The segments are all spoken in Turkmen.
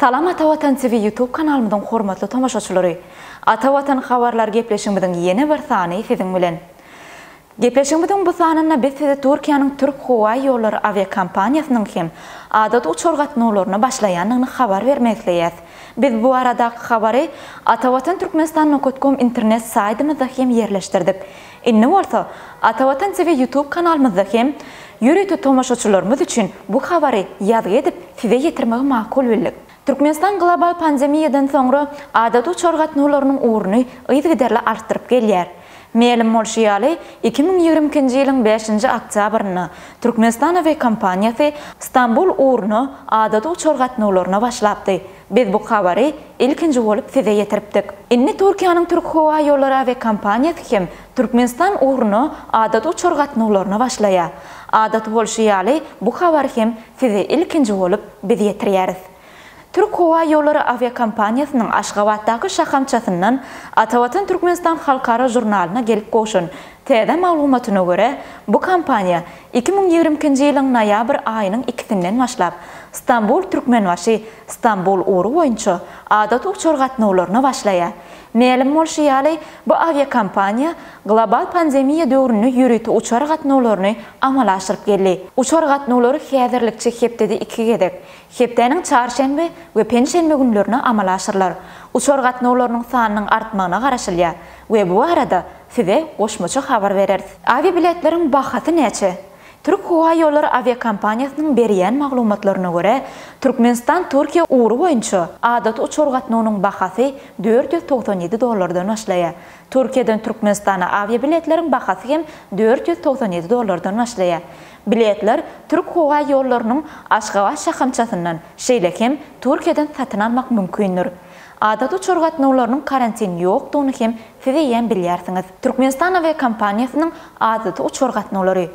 Salam Ata Watan TV YouTube kanalymyzyň hormatly tomaşaçylary! Ata Watan habarlar gepleşigimiziň ýene bir sany siziň bilen. Gepleşigimiziň bu sanynda biz size Türkiýäniň Türk howa ýollary awiakompaniýasynyň hem adaty uçar gatnawlaryna başlaýandygyny habar bermek isleýäs. Biz bu baradaky habary Atavatan Türkmenistan nokat kom internet saýdymyzda hem ýerleşdirdik. Indi bolsa Atavatan TV YouTube kanalymyzda hem ýörite tomaşaçylarymyz üçin bu habary ýazgy edip size ýetirmegi makul bildik. Türkmenistan global pandemiýadan soňra adaty uçar gatnawlarynyň ugruny yzygiderli artdyryp gelýär. Mälim bolşy ýaly, 2022-nji ýylyň bäşinji oktýabrynda Türkmenistan awiakompaniýasy Stambul ugruna adaty uçar gatnawlaryna başlapdy. Biz bu habary ilkinji bolup size ýetiripdik. Indi Türkiýäniň Türkhowaýollary awiakompaniýasy hem Türkmenistan ugruna adaty uçar gatnawlaryna başlaýar. Adaty bolşy ýaly, bu habary hem size ilkinji bolup biz ýetirýäris. Türk howa ýollary awiakompaniýasynyň Aşgabatdaky şahamçasyndan Atavatan Türkmenistan halkara žurnalyna gelip gowşan täze maglumatyna görä, bu kompaniýa 2022-nji ýylyň noýabr aýynyň ikisinden başlap, Stambul-Türkmenbaşy, Stambul ugry boýunça adaty uçar gatnawlaryna başlaýar. Mälim bolşy ýaly, bu awiakompaniýa global pandemiýa döwründe ýörite uçar gatnawlaryny amala aşyryp geldi. Uçar gatnawlary häzirlikçe hepdede iki gezek, Hepdäniň çarşenbe we penşenbe günlerine amala aşyrylar. Uçar gatnawlarynyň sanynyň artmagyna garaşylýar we bu barada size goşmaça habar bereris. Awiabiletleriň bahasy näçe? Türk howa ýollary awiakompaniýasynyň berýän maglumatlaryna görä, Türkmenistan-Türkiýe ugry boýunça adaty uçar gatnawynyň bahasy 497 dollardan başlaýar. Türkiýeden Türkmenistana awiabiletleriň bahasy hem 497 dollardan başlaýar. Biletler Türk howa ýollarynyň Aşgabat şahamçasyndan, şeýle hem Türkiýeden satyn almak mümkindir. Adaty uçar gatnawlarynyň karantin ýokdugyny hem siz eýýäm bilýärsiňiz. Türkmenistan awiakompaniýasynyň adaty uçar gatnawlary.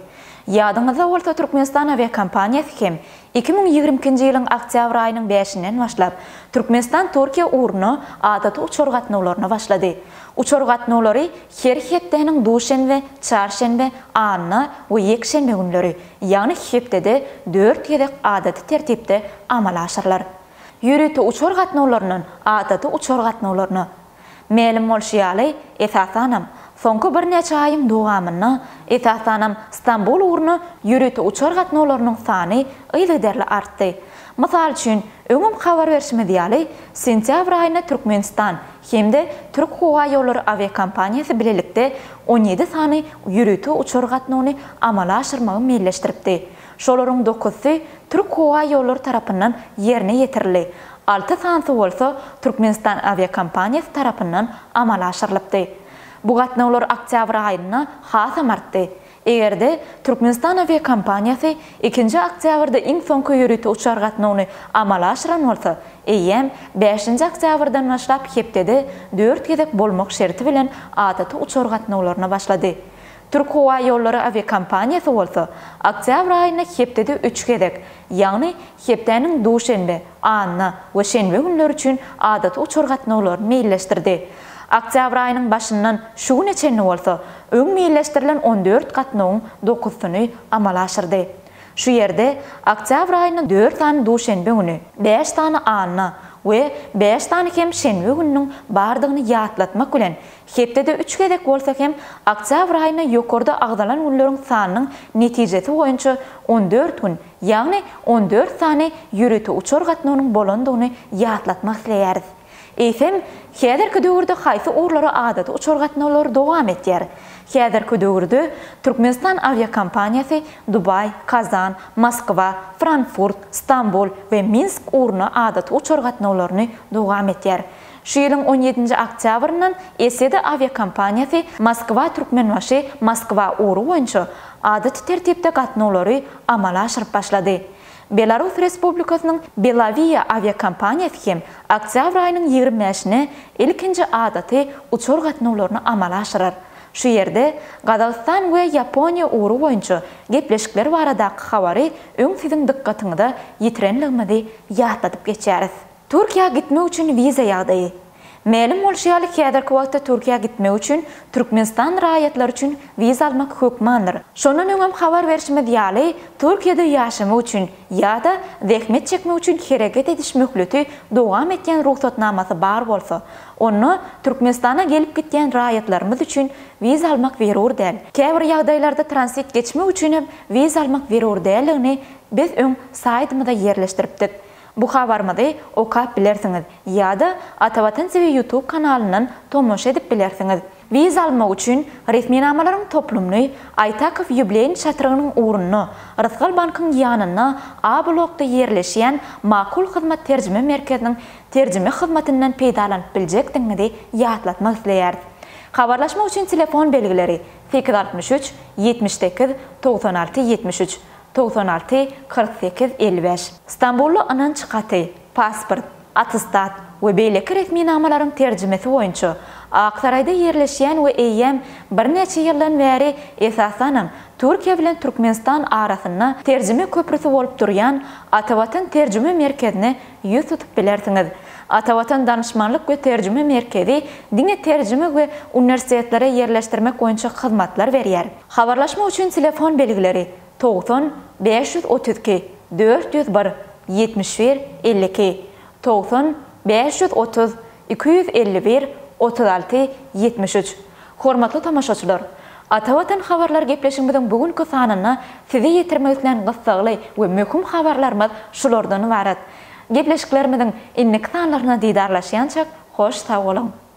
Ýadyňyzda bolsa Türkmenistan awiakompaniýasy hem 2022-nji ýylyň oktýabr aýynyň bäşinden başlap Türkmenistan-Türkiýe ugruna adaty uçar gatnawlaryna başlady. Uçar gatnawlary her hepdäniň duşenbe, çarşenbe, anna we ýekşenbe günleri, ýagny hepdede dört gezek adaty tertipde amala aşyrylar. Ýörite uçar gatnawlaryndan adaty uçar gatnawlaryna. Mälim bolşy ýaly, esasanam, soňky birnäçe aýyň dowamynda, esasanam, Stambul ugruna ýörite uçar gatnawlarynyň sany yzygiderli artdy. Mysal üçin, öňem habar berşimiz ýaly, sentýabr aýynda Türkmenistan hem-de Türk howaýollary awiakompaniýasy bilelikde 17 sany ýörite uçar gatnawyny amala aşyrmagy meýilleşdiripdi. Şolaryň dokuzysy Türk howaýollary tarapyndan ýerine ýetirildi, alty sanysy bolsa Türkmenistan awiakompaniýasy tarapyndan amala aşyrylypdy. Bu gatnawlar oktýabr aýynda hasam artdy. Eger-de Türkmenistan awiakompaniýasy ikinji oktýabrda iň soňky ýörite uçar gatnawyny amala aşyran bolsa, eýýäm bäşinji oktýabrdan başlap hepdede dört gezek bolmak şerti bilen adaty uçar gatnawlaryna başlady. Türk howa ýollary awiakompaniýasy bolsa oktýabr aýynda hepdede üç gezek, ýagny hepdäniň duşenbe, anna we şenbe günleri üçin adaty uçar gatnawlaryny meýilleşdirdi. Oktýabr aýynyň başyndan şu güne çenli bolsa, öň meýilleşdirilen 14 gatnawyň dokuzysyny amala aşyrdy. Şu ýerde oktýabr aýynda dört sany duşenbe güni, bäş sany anna we bäş sany hem şenbe gününiň bardygyny ýatlatmak bilen, hepdede üç gezek bolsa hem oktýabr aýynda ýokarda agzalan günleriň sanynyň netijesi boýunça 14 gün, ýagny 14 sany ýörite uçar gatnawynyň bolandygyny ýatlatmak isleýäris. Eýsem, häzirki döwürde haýsy ugurlara adaty uçar gatnawlary dowam etýär? Häzirki döwürde Türkmenistan awiakompaniýasy Dubaý, Kazan, Moskwa, Frankfurt, Stambul we Minsk ugruna adaty uçar gatnawlaryny dowam etýär. Şu ýylyň on ýedinji oktýabryndan Eseda awiakompaniýasy Moskwa-Türkmenbaşy, Moskwa ugry boýunça adaty tertipde gatnawlary amala aşyryp başlady. Belarus Respublikasynyň Belawiýa awiakompaniýasy hem oktýabr aýynyň 25-ine ilkinji adaty uçar gatnawlaryny amala aşyrar. Şu ýerde Gazagystan we Ýaponiýa ugry boýunça gepleşikler baradaky habary öň siziň dykgatyňyza ýetirenligimizi ýatladyp geçýäris. Türkiýä gitmek üçin wiza ýagdaýy. Mälim bolşy ýaly, häzirki wagtda Türkiýä gitmek üçin Türkmenistan raýatlary üçin wiza almak hökmandyr. Şondan öňem habar berşimiz ýaly, Türkiýede ýaşamak üçin ýa-da zähmet çekmek üçin hereket ediş möhleti dowam etýän rugsatnamasy bar bolsa, onda Türkmenistana gelip-gitýän raýatlarymyz üçin wiza almak zerur däl. Käbir ýagdaýlarda tranzit geçmek üçinem wiza almak zerur däldigini biz öň saýtymyza ýerleşdiripdik. Bu habarymyzy okap bilersiňiz ýa-da Atavatan TV YouTube kanalyndan tomaşa edip bilersiňiz. Wiza almak üçin resminamalaryň toplumyny Aýtakow Ýubleýn şatrygynyň ugrunda, Rysgal bankyň ýanynda A blokda ýerleşýän Makul Hyzmat terjime merkeziniň terjime hyzmatyndan peýdalanyp biljekdigiňizi ýatlatmak isleýäris. Habarlaşmak üçin telefon belgileri, 863 78 96 73. 96 48 55. Stambulda ynanç haty, pasport, attestat we beýleki resminamalaryň terjimesi boýunça Aksaraýda ýerleşýän we eýýäm birnäçe ýyldan bäri esasanam Türkiýe bilen Türkmenistan arasynda terjime köprüsi bolup durýan Atavatan terjime merkezine ýüz tutup bilersiňiz. Atavatan danyşmanlyk we terjime merkezi diňe terjime we uniwersitetlere ýerleşdirmek boýunça hyzmatlar berýär. Habarlaşmak üçin telefon belgileri, 90 532 401 71 52, 90 530 251 36 73. Hormatly tomaşaçylar! Ata Watan habarlar gepleşigimiziň bu günki sanynda size ýetirmek islän gyssagly we möhüm habarlarymyz şulardan ybarat. Gepleşiklerimiziň indiki sanlarynda didarlaşýançak hoş sag boluň!